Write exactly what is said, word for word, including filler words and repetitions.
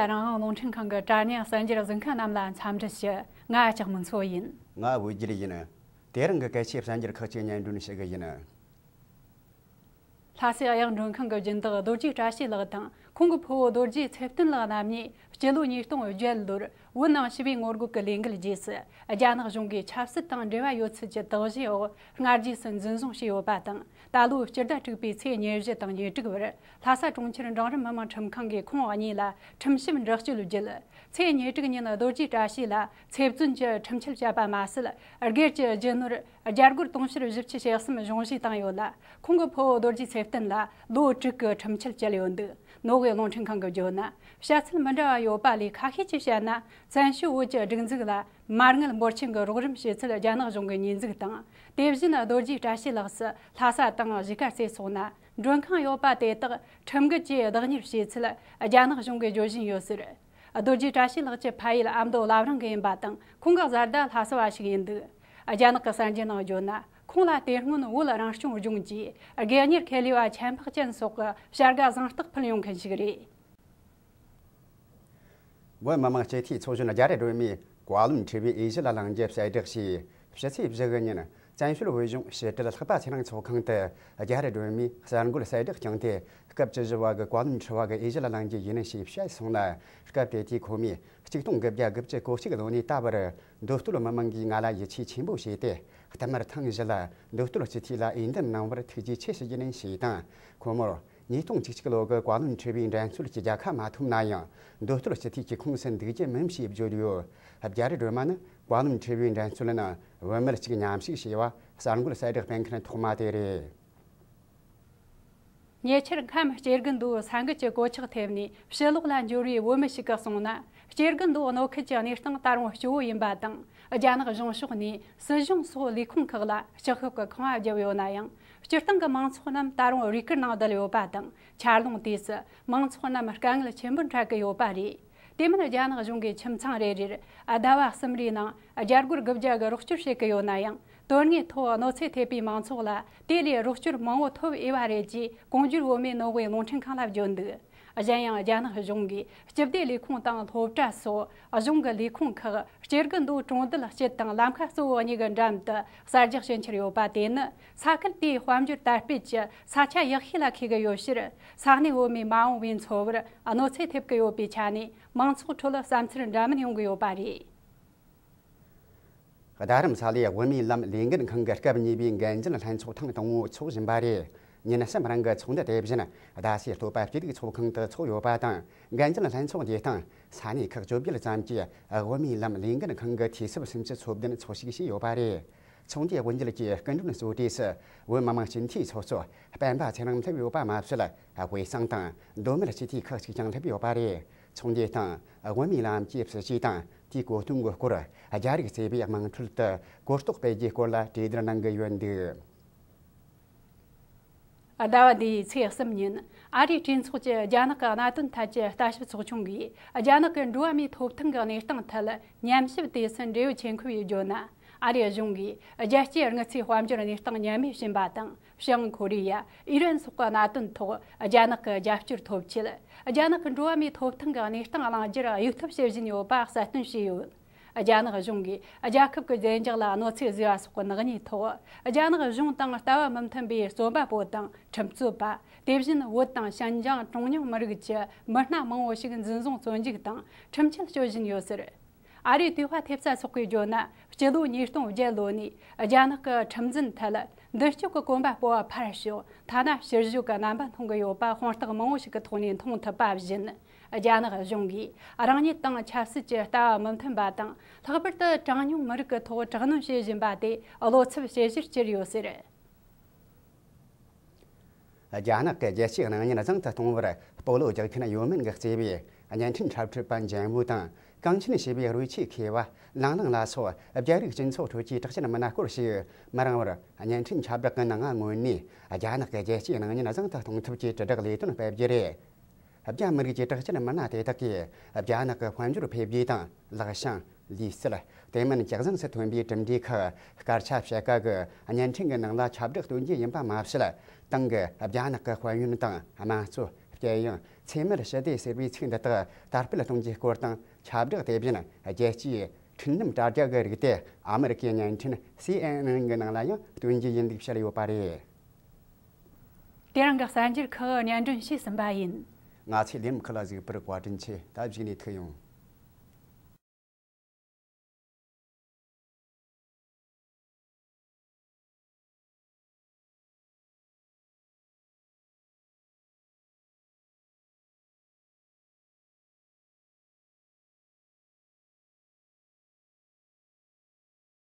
རང་དབང་རླུང་འཕྲིན་ཁང་གི་དྲ་བརྙན་གསར་འགྱུར་གཟིགས་མཁན་རྣམས་ལ་འཚམས་འདྲི་ཞུ། ང་ལྕགས་མོ་མཚོ་ཡིན། ང་བོད་རྒྱལ་ཡིན། དེ་རིང་གི་གལ་ཆེའི་གསར་འགྱུར་ཁག་ཅིག་སྙན་སྒྲོན་ཞུ་གི་ཡིན། ལྷ་སའི་གཡག་མགྲོན་ཁང་གི་སྦྱིན་བདག་རྡོ་རྗེ་བཀྲ་ཤིས་ལགས་དང་ཁོང་གི་ཕུ་བོ་རྡོ་རྗེ་ཚེ་བརྟན་ལགས་རྣམ་གཉིས་སྤྱི་ལོ་ཉིས་སྟོང་བརྒྱད་ལོར་བོད་ནང་ཞི་བའི་ངོ་རྒོལ་གྱི་ལས་འགུལ་རྗེས་སུ་རྒྱ་ནག་གཞུང་གིས་ཆབ་སྲིད་དང་འབྲེལ་བ་ཡོད་ཚུལ་གྱི་དག་གཞིའི་འོག་སྔ་རྗེས་སུ་འཛིན་བཟུང་བྱས་ཡོད་པ་དང་། ད་ལོའི་སྤྱི་ཟླ་དྲུག་པའི་ཚེས་ཉེར་བཞི་དང་ཉེར་དྲུག་བར་ལྷ་ས་གྲོང་ཁྱེར་འབྲིང་རིམ་མི་དམངས་ཁྲིམས་ཁང་གིས་ཁོང་གཉིས་ལ་ཁྲིམས་ཞིབ་འདྲི་གཅོད་བརྒྱུད། ཚེས་ཉེར་དྲུག་ཉིན་རྡོ་རྗེ་བཀྲ་ཤིས་ལ་ཚེ་བཙོན་གྱི་ཁྲིམས་ཆད་བཅད་པ་མ་ཟད། སྒེར་གྱི་རྒྱུ་ནོར་རྒྱ་སྒོར་དུང་ཕྱུར་བཞི་བཅུ་ཞེ་གསུམ་གཞུང་བཞེས་བཏང་ཡོད་ལ། ཁོང་གི་ཕུ་བོ་རྡོ་རྗེ་ཚེ་བརྟན་ལ་ལོ་དྲུག་གི་ཁྲིམས་ཆད་བཅད་ཡོད་འདུག་ནོར་ཝེ་རླུང་འཕྲིན་ཁང་གིས་བརྗོད་ན། བཤད་ཚུལ་མི་འདྲ་བ་ཡོད་པ་ལས་ཁ་ཤས་ཀྱིས་བཤད་ན། བཙན་བྱོལ་བོད་ཀྱི་སྒྲིག་འཛུགས་ལ་མ་དངུལ་འབོར་ཆེན་གྱི་རོགས་རམ་བྱེད་ཚུལ་རྒྱ་ནག་གཞུང་གི་ཉེས་འཛུགས་དང་། དེ་བཞིན་རྡོ་རྗེ་བཀྲ་ཤིས་ལགས་སུ་ལྷ་ས་དང་གཞིས་ཀ་རྩེ་སོགས་ན་མགྲོན་ཁང་ཡོད་པ་དེ་དག་ཁྲིམས་འགལ་གྱིས་བདག་གཉེར་བྱས་ཚུལ་རྒྱ་ནག་གཞུང་གིས་བརྗོད་བཞིན་ཡོད་ཟེར། རྡོ་རྗེ་བཀྲ་ཤིས་ལགས་ཀྱི་ཕ་ཡུལ་ཨ་མདོ་བླ་བྲང་གི་ཡིན་པ་དང་། ཁོང་གི་བཟའ་ཟླ་ལྷ་ས་བ་ཞིག་ཡིན་འདུག་རྒྱ་ནག་གི་གསར་འགྱུར་ནང་བརྗོད་ན། ཁོང་ལ་དེ་སྔོན་བོད་རང་སྐྱོང་ལྗོངས་ཀྱིས་སྒེར་གཉེར་ཁེ་ལས་པ་ཆན་འཕགས་ཅན་སོགས་ཀྱི་བྱ་དགའ་གཟེངས་རྟགས་ཕུལ་ཡོང་མཁན་ཞིག་རེད། བོད་མི་མང་སྤྱི་འཐུས་ཚོགས་གཞོན་རྒྱ་རི་སྒྲོལ་མས་བཀའ་བློན་ཁྲི་པའི་འོས་གཞི་ལ་ལངས་རྒྱུ་གསལ་བསྒྲགས་བྱས། ཕྱི་ཚེས་བཞི་གི་ཉིན་བཙན་བྱོལ་བོད་གཞུང་ཕྱི་དྲིལ་ལྷག་པ་ཚེ་རིང་ཚོགས་ཁང་དུ་རྒྱ་རི་སྒྲོལ་མས་གསར་འགོད་གསལ་བསྒྲགས་བསྐྱངས་ཏེ། སྐབས་བཅུ་བཞི་བ་གི་བཀའ་བློན་ཁྲི་པ་གི་འོས་གཞི་ལ་ལངས་རྒྱུ་ཡིན་ཞེས་བཤད་སོང་ན། སྐབས་དེ་དུས་ཁོ་མོས་ཆིག་སྟོང་དགུ་བརྒྱ་དགུ་བཅུ་གོ་གཅིག་ལོ་ནས་ད་བར་མདོ་སྟོད་མི་མང་གིས་ང་ལ་ཡིད་ཆེས་ཆེན་པོ་བྱས་ཏེ། བསྟུད་མར་ཐེངས་བཞི་ལ་མདོ་སྟོད་སྤྱི་འཐུས་ལ་འོས་འདེམས་གནང་བར་ཐུགས་རྗེ་ཆེ་ཞུ་རྒྱུ་ཡིན་ཞེས་དང་། ཁོ་མོར་ཉིས་སྟོང་བཅུ་གཅིག་ལོ་གི་བཀའ་བློན་ཁྲི་པའི་འགྲན་རྩོད་ཀྱི་རྒྱལ་ཁ་མ་ཐོབ་ན་ཡང་། མདོ་སྟོད་སྤྱི་འཐུས་ཀྱི་ཁོངས་སུ་འདུག་རྒྱུ་མིན་ཞེས་བརྗོད་ཡོད། རྒྱ་རི་སྒྲོལ་མ་ནི་བཀའ་བློན་ཁྲི་པའི་འགྲན་རྩོད་ནང་བུད་མེད་ཅིག་མཉམ་ཞུགས་བྱས་པ་གསར་འགོད་གསལ་བསྒྲགས་སྤེལ་མཁན་ཐོག་མ་དེ་རེད། ཉེ་ཆར་ཁམས་སྐྱེ་རྒུ་མདོའི་ས་འགུལ་གྱི་གོད་ཆག་ཐེབས་ནས་ཕྱི་ལོགས་ལ་འབྱོར་བའི་བོད་མི་ཞིག་གིས་གསུངས་ན། སྐྱེ་རྒུ་མདོ་གནོད་འཁེལ་གྱི་གནས་སྟངས་ད་རུང་སྐྱོ་བོ་ཡིན་པ་དང་། རྒྱ་ནག་གཞུང་ཕྱོགས་ནས་སྲིད་གཞུང་སོགས་ལས་ཁུངས་ཁག་ལ་སྤྱི་ཁོག་གི་ཁང་བ་བརྒྱབ་ཡོད་ན་ཡང་། སྤྱིར་བཏང་གི་མང་ཚོགས་རྣམས་ད་རུང་རུས་སྐུར་ནང་བསྡད་ཡོད་པ་དང་། ཆར་རླུང་དུས་སུ་མང་ཚོགས་རྣམས་དཀའ་ངལ་ཆེན་པོར་འཕྲད་ཀྱི་ཡོད་པ་རེད། དེ་མིན་རྒྱ་ནག་གཞུང་གིས་ཁྱིམ་ཚང་རེ་རེར་ཟླ་བ་གསུམ་རེའི་ནང་རྒྱ་སྒོར་དགུ་བརྒྱ་གི་རོགས་སྐྱོར་བྱེད་ཀྱི་ཡོད་ན་ཡང་། དོན་དངོས་ཐོག་གནོད་འཚེ་ཐེབས་པའི་མང་ཚོགས་ལ་དེ་ལས་རོགས་སྐྱོར་མང་བོ་ཐོབ་འོས་པ་རེད་ཅེས་གོང་བརྗོད་འོས་མི་ནོར་ཝེ་རླུང་འཕྲིན་ཁང་ལ་བརྗོད་འདུག་གཞན་ཡང་རྒྱ་ནག་གཞུང་གིས་སྤྱི་བདེ་ལས་ཁུངས་དང་སློབ་གྲྭ་སོགས་གཞུང་གི་ལས་ཁུངས་ཁག་སྐྱེ་རྒུ་མདོ་གྲོང་རྡལ་སྤྱི་དང་ལམ་ཁ་གཙོ་བོ་གཉིས་ཀྱི་འགྲམ་དུ་གསར་རྒྱག་བྱེད་འཆར་ཡོད་པ། དེ་ནི་ས་ཁུལ་དེའི་དཔལ་འབྱོར་དར་སྤེལ་གྱི་ས་ཆ་ཡག་ཤོས་ལ་འཁེལ་གྱི་ཡོད་ཕྱིར། ས་གནས་འོས་མི་མ་འོངས་པའི་འཚོ་བར་གནོད་འཚེ་ཐེབས་ཀྱི་ཡོད་པའི་ཆ་ནས་མང་ཚོགས་ཁྲོད་བསམ་ཚུལ་འདྲ་མིན་ཡོང་གི་ཡོད་པ་རེད། རྡ་རམ་ས་ལའི་དབུ་མའི་ལམ་ལས་འགུལ་ཁང་གི་སྐབས་གཉིས་པའི་འགན་འཛིན་ལྷན་ཚོགས་ཐེངས་དང་པོ་འཚོགས་བཞིན་པ་རེད། ཉིན་གསུམ་རིང་གི་ཚོགས་འདུ་དེ་བཞིན་རྡ་སའི་བསྟོད་པ་སྤྱི་སྟེགས་ཚོགས་ཁང་དུ་འཚོགས་ཡོད་པ་དང་། འགན་འཛིན་ལྷན་ཚོགས་འདིའི་སྟེང་ས་གནས་ཁག་བཅོ་བརྒྱད་ཙམ་གྱི་དབུ་མའི་ལམ་ལས་འགུལ་ཁང་གི་འཐུས་ཚབ་སུམ་ཅུ་ཚོགས་བདུན་ཚོགས་ཞུགས་བྱས་ཡོད་པ་རེད། ཚོགས་འདུའི་དབུ་འབྱེད་ཀྱི་སྐུ་མགྲོན་གཙོ་གྲས་སུ་བོད་མི་མང་སྤྱི་འཐུས་ཚོགས་གཙོ་སྤེན་པ་ཚེ་རིང་སླེབས་ཡོད་པ་མ་ཟད། དབུས་གཙང་དང་མདོ་སྨད་སྤྱི་འཐུས་ཁག་ཅིག་ཀྱང་སླེབས་ཡོད་པ་རེད། ཚོགས་འདུའི་སྟེང་དབུ་མའི་ལམ་གྱི་སྲིད་བྱུས་དང་དེའི་གོ་དོན་གྱི་སྐོར་རྒྱ་རིགས་གཙོས་པའི་དམངས་ཁྲོད་དུ་གོ་རྟོགས་སྤེལ་རྒྱུའི་སྐོར་ལ་གྲོས་བསྡུར་གནང་གི་ཡོད་འདུག་ཟླ་བ་འདིའི་ཚེས་གསུམ་ཉིན་ཨ་རིའི་གྲོས་ཚོགས་ཀྱི་རྒྱ་ནག་གི་གནད་དོན་ཐད་ཀྱི་ལྟ་ཞིབ་ཚོགས་ཆུང་གིས་རྒྱ་ནག་གི་འགྲོ་བ་མིའི་ཐོབ་ཐང་གི་གནས་སྟངས་ཐད་ཉམས་ཞིབ་དུས་སུ་འབྲེལ་ཡོད་ཆེད་འཁོད་པས་བརྗོད་ན། ཨ་རིའི་གཞུང་གིས་རྒྱལ་སྤྱིའི་དངུལ་རྩིས་དཔལ་འབྱོར་གནས་སྟངས་ཉམས་དམས་ཕྱིན་པ་དང་། བྱང་ཀོ་རི་ཡ། ཨི་རན་སོགས་ཀྱི་གནད་དོན་ཐོག་རྒྱ་ནག་གི་རྒྱབ་སྐྱོར་ཐོབ་ཆེད། རྒྱ་ནག་གི་འགྲོ་བ་མིའི་ཐོབ་ཐང་གི་གནས་སྟངས་གླེང་རྒྱུར་གཡུག་ཐབས་བྱེད་བཞིན་ཡོད་པ་གསལ་སྟོན་བྱས་ཡོད། རྒྱ་ནག་གཞུང་གིས་རྒྱལ་ཁབ་ཀྱི་བདེ་འཇགས་ལ་གནོད་འཚེ་བཟོས་པ་སོགས་ཀྱི་ནག་ཉེས་ཐོག་རྒྱ་ནག་གཞུང་དང་ལྟ་བ་མི་མཐུན་པའི་རྩོམ་པ་པོ་དང་ཁྲིམས་རྩོད་པ། དེ་བཞིན་བོད་དང་ཤིན་ཅང་གྲངས་ཉུང་མི་རིགས་ཀྱི་མི་སྣ་མང་བོ་ཞིག་འཛིན་བཟུང་བཙོན་འཇུག་དང་ཁྲིམས་ཆད་གཅོད་བཞིན་ཡོད་ཟེར། ཨ་རིའི་དུས་དཔའ་ཐེབས་རྩ་སོགས་ཀྱིས་བརྗོད་ན། སྤྱི་ལོ་ཉིས་སྟོང་བརྒྱད་ལོ་ནས་རྒྱ་ནག་གི་ཁྲིམས་འཛིན་ཐད་མདུན་སྐྱོད་ཀྱི་གོམ་པ་སྤོ་བ་ཕར་ཞོག་ཐ་ན་ཕྱིར་བཞུགས་ཀྱི་རྣམ་པ་མཐོང་གི་ཡོད་པ་དཔང་རྟགས་མང་བོ་ཞིག་གི་ཐོག་ནས་མཐོང་ཐུབ་པ་བཞིན། རྒྱ་ནག་གཞུང་གིས་རང་ཉིད་དང་ཆབ་སྲིད་ཀྱི་ལྟ་བ་མི་མཐུན་པ་དང་། ལྷག་པར་དུ་གྲངས་ཉུང་མི་རིགས་ཀྱི་ཐོག་དྲག་གནོན་བྱེད་བཞིན་པ་དེ་བློ་འཚབ་བྱེད་གཞིར་གྱུར་ཡོད་ཟེར། རྒྱ་ནག་གི་རྒྱལ་སྤྱིའི་སྣང་བརྙན་བཟང་དུ་གཏོང་བར་སྤོ་ལོ་རྒྱག་མཁན་ཡོད་མེད་འགག་རྩེ་བའི་བརྙན་འཕྲིན་འཁྲབ་ཁྲིད་པ་འཇམ་བོ་དང་། གངས་ཅན་ཞི་བའི་རོལ་ཆས་མཁས་པ་ལང་ལང་ལ་སོགས་རྒྱ་རིགས་སྤྱི་ཚོགས་ཁྲོད་ཀྱི་གྲགས་ཅན་མི་སྣ་སྐོར་ཞིག་མི་རིང་བར་བརྙན་འཕྲིན་ཁྱབ་བསྒྲགས་ཀྱི་ནང་ངོས་ནས། རྒྱ་ནག་གི་རྒྱལ་སྤྱིའི་སྣང་བརྙན་བཟང་དུ་གཏོང་ཐབས་ཀྱི་དྲིལ་བསྒྲགས་ལས་དོན་སྤེལ་རྒྱུ་རེད། རྒྱ་མི་རིགས་ཀྱི་གྲགས་ཅན་མི་སྣ་དེ་དག་གིས་རྒྱ་ནག་གི་དཔལ་འབྱོར་འཕེལ་རྒྱས་དང་། ལག་ཤེས། ལུས་རྩལ། དེ་མིན་གྱི་གཟེངས་སུ་ཐོན་པའི་གྲུབ་འབྲས་ཁག་སྐར་ཆ་ཕྱེད་ཀ་གི་བརྙན་འཕྲིན་གྱི་ནང་ལ་ཁྱབ་བསྒྲགས་སྟོན་རྒྱུ་ཡིན་པ་མ་ཟད། ཏང་གི་རྒྱ་ནག་གི་དཔལ་ཡོན་དང་། དམངས་གཙོ། དཀྱེལ་ཡངས། ཚེ་སྨད་ཞི་བདེ་ཟེར་བའི་ཚིག་འདི་དག་དར་སྤེལ་གཏོང་རྒྱུའི་སྐོར་དང་ཁྱབ་བསྒྲགས། དེ་བཞིན་རྒྱལ་སྤྱིའི་འཕྲུལ་སྣུམ་དྲ་རྒྱ་གི་རིགས་དེ་ཨ་མི་རི་ཀའི་བརྙན་འཕྲིན་སི་ཨེན་ཨེན་གི་ནང་ལ་ཡང་སྟོན་རྒྱུ་ཡིན་ལུགས་བཤད་ཡོད་པ་རེད། དེ་རིང་གི་གསར་འགྱུར་ཁག་སྙན་སྒྲོན་ཞུས་ཟིན་པ་ཡིན། ང་ཚོའི་ལས་རིམ་ཁག་ལ་གཟིགས་པར་བཀའ་དྲིན་ཆེ། ད་གཞུག་ནས་ཐུག་ཡོང་།